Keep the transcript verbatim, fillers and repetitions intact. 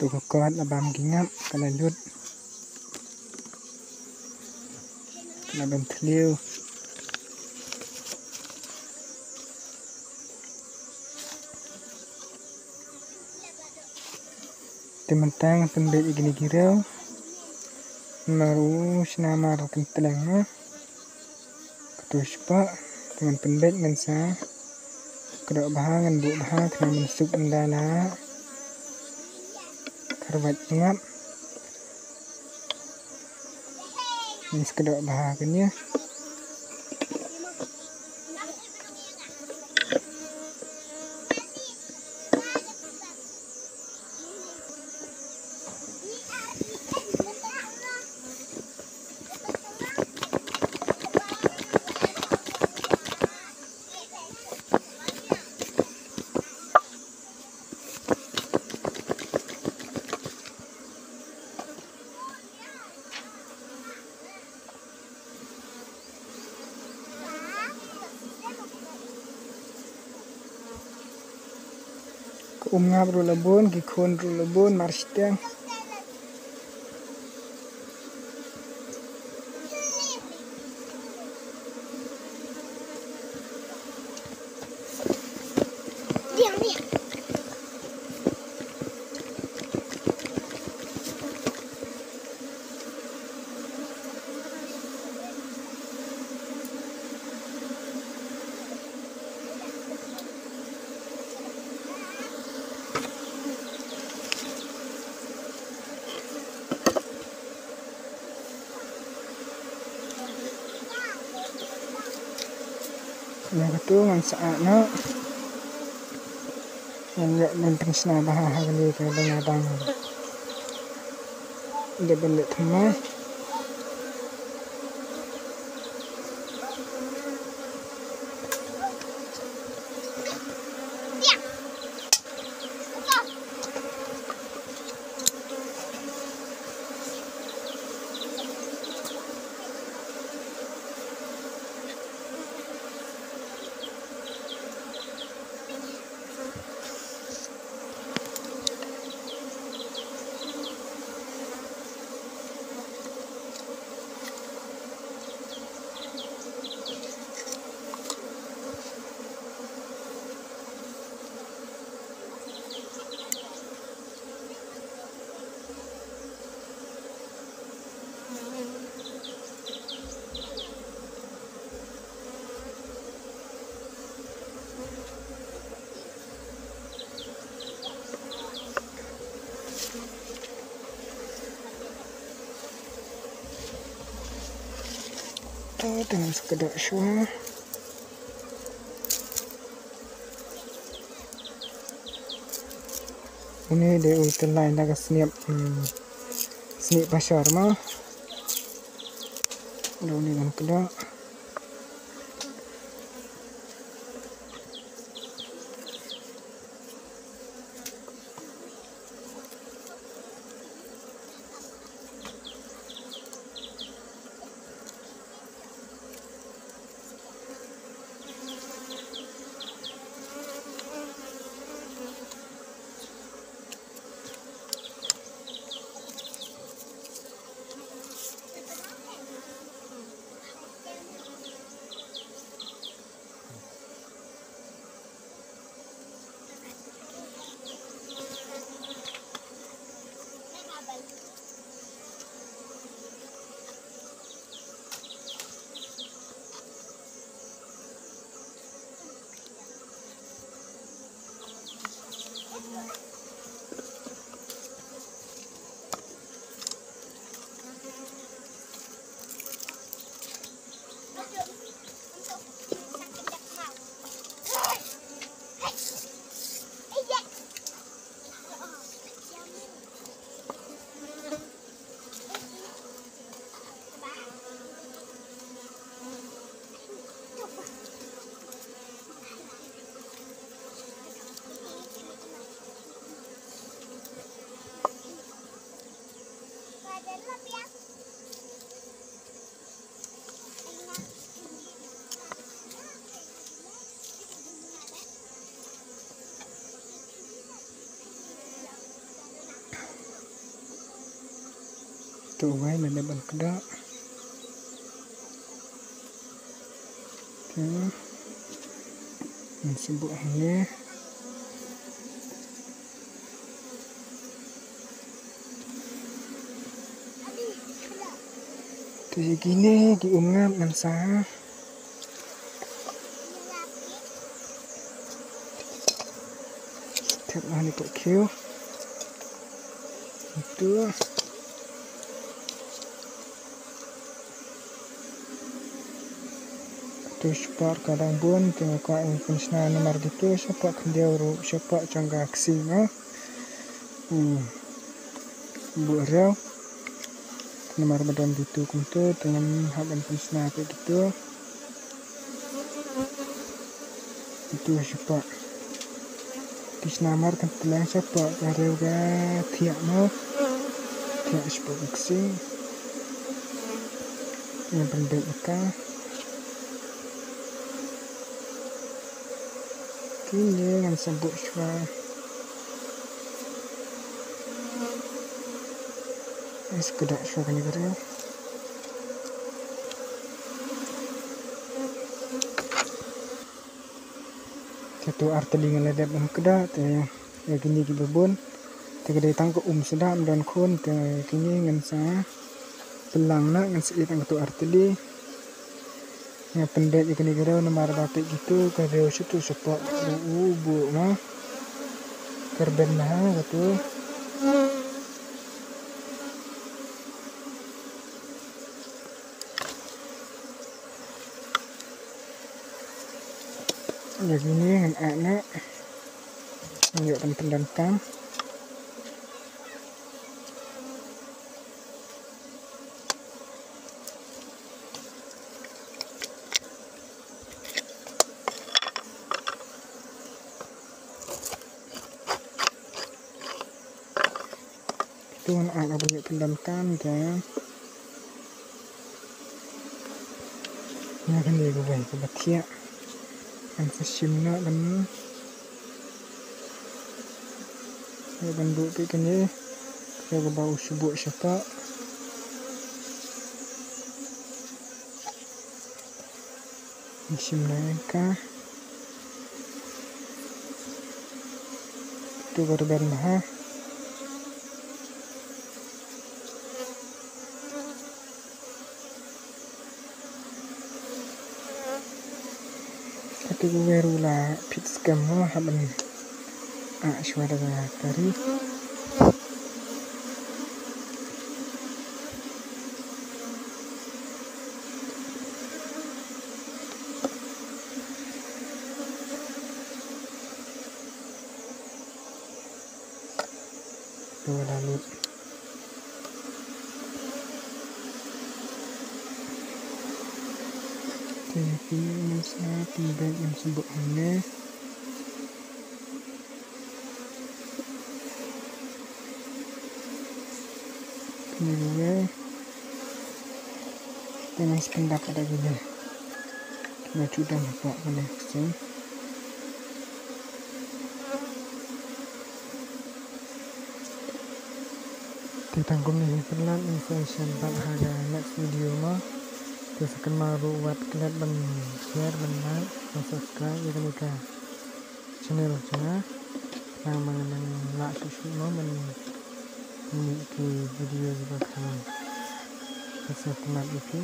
Ka kot la bam ki ngap, ka la lut, ka la bam thliew. Te mynta ngan pynbeit ïa kine ki riew. Mar u shna mar kyntleng ma. Katu shipah, te ngan pynbeit ngan sa kdoh bha, ngan buh bha, te ngan mynsuk ynda la kharwait ngap. Ngan sa kdoh bha kane. Ka um ngap ruh la bun, ki khun ruh la bun, mar shiteng. Ïa katu ngan sa ah noh. Ngan ïoh ban pynshna bha ha kane kaba nga dang dep ban leh thymmai. To, te ngan sa kdoh shuwa. Une dei u tyllai na ka sniap, hmm, sniap pashor mo. Dei une ngan kdoh. Uwei la dep ban kdap. Te ngan sa buh hangne. Te kine ki um ngap ngan sa thep ha kane ka khiew. Itu. Itu shapoh ka dang bun, te nga kwah ban pynshna namar kito shapoh khyndew ruh, shapoh jong ka ksing, no? Hmm. Buh riew. Namar ba don kito kumto, te ngan hap ban pynshna peit kito. Kito shapoh. Pynshna namar kan pynlong shapoh ka riew ka thiah mo. Thiah shapoh ka ksing. Ngan pynbeit ïa ka. Kine ngan sa buh shuwa. Ngan sa kdap shuwa kane ka riew. Te to ar tylli nga la dep ban kdap, te ïa kine kiba bun. Te ka dei tang ka um sdang ym don khun, te kine ngan sa pynlang noh, ngan sa ïeit tang kato ar tylli. Nga pynbeit ïa kane ka riew namar ba peit kito ka riew sha to shapoh ruh u buh ma. Ka rben bha kato. Ïa kine ngan ai noh. Ngan ïoh ban pyndonkam. Kito ngan ai noh ban ïoh pyndonkam te. Ïa kane kawei kaba thiah. Ngan sa shim noh ban, ïa ban buh peit kane. Kane kaba u shu buh shapoh. Ngan shim noh ïa ka. Kato ka rben bha. Kato kawei ruh la pit skhem mo, hap ban ai shuwa da ka kari. Te la lut. Te phi ngan sa pynbeit ngan sa buh hangne. Kine ruh. Te ngan sa pyndap pat da kine. Kine ju dang hapoh kane ka ksing. Te tang kumne hi pynlong, ngin sa ïashem pat ha ka next video mo. Te sa kynmaw ruh wat klet ban share, ban like, ban subscribe ïa kane ka channel jong nga. Nang ma ngan nang lah shuh shuh mo ban mih ki video kiba kham. Sa sngewtynnat ïa phi.